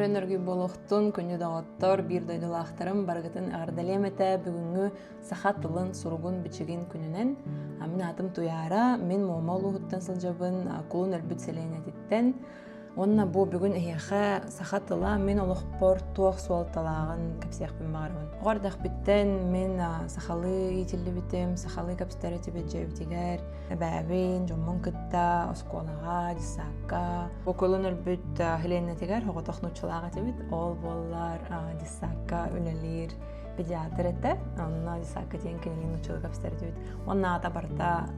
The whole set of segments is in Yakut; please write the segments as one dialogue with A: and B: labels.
A: Өрөн-өргүй буолуохтун, күндү доҕоттор, биир дойдулаахтарым барыгытын эҕэрдэлиэм этэ бүгүҥҥү саха тылын, суругун-бичигин күнүнэн. Мин аатым Туйаара, мин Муома улууһуттан сылдьабын, Кулун өлбүт сэлиэнньэтиттэн. Уонна бу бүгүн эһиэхэ саха тыла мин олохпор туох суолталааҕын кэпсиэхпин баҕарабын. Оҕо эрдэхпиттэн мин сахалыы иитиллибитим, сахалыы кэпсэтэр этибит дьиэбитигэр, эбээбин, дьоммун кытта оскуолаҕа, дьыссаакка. Бу кулун өлбүт Хеленэтигэр соҕотох нууччалаах этибит. Ол буоллар дьыссаакка үлэлиир педиатр этэ. Онно дьыссаакка диэн кинилиин нууччалыы кэпсэтэр этибит. Уонна аата барыта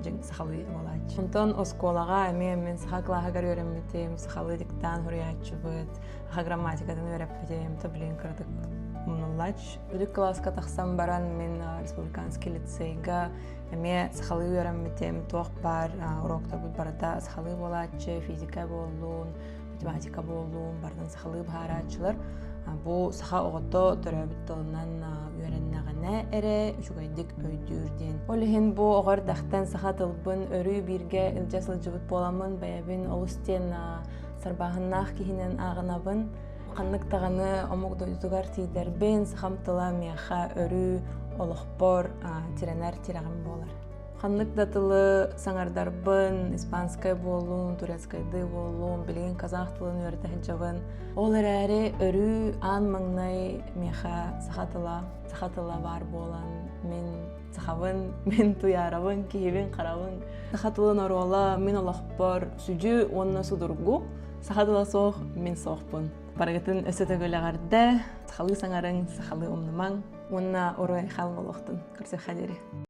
A: дьиҥ сахалыы буолааччы. Онтон оскуолаҕа эмиэ мин саха кылааһыгар үөрэммитим, сахалыы диктант суруйааччыбыт, саха грамматикатын үөрэппитим, то билигин кыратык умнуллаач. Үрдүк кылааска тахсан баран мин республиканский лицейга эмиэ сахалыы үөрэммитим, туох баар уроктарбыт барыта сахалыы буолааччы, физика буоллун, математика буоллун, барытын сахалыы быһаарааччылар. Бу саха оҕото төрөөбүт тылынан үөрэннэҕинэ эрэ үчүгэйдик өйдүүр диэн. Ол иһин бу оҕо эрдэхтэн саха тылбын өрүү бииргэ илдьэ сылдьыбыт буоламмын бэйэбин олус диэн сарбааһыннаах киһинэн ааҕынабын. Ханнык даҕаны омук дойдутугар тиийдэрбин, сахам тыла миэхэ өрүү олохпор тирэнэр тирэҕим буолар. Ханнык да тылы саҥардарбын, испанскай буоллун, турецкайдыы буоллун, билигин казах тылын үөрэтэ сылдьабын. Ол эрээри өрүү аан маҥнай миэхэ саха тыла, саха тыла баар буолан, мин сахабын, мин туйаарабын, киһибин, харабын. Саха тылын оруола мин олохпор сүдьү уонна судургу. Саха тыла суох, мин суохпун. Барыгытын өссө төгүл эҕэрдэ, сахалыы саҥарыҥ, сахалыы умнумаҥ уонна уруй-айхал буолуохтун. Көрсүөххэ диэри.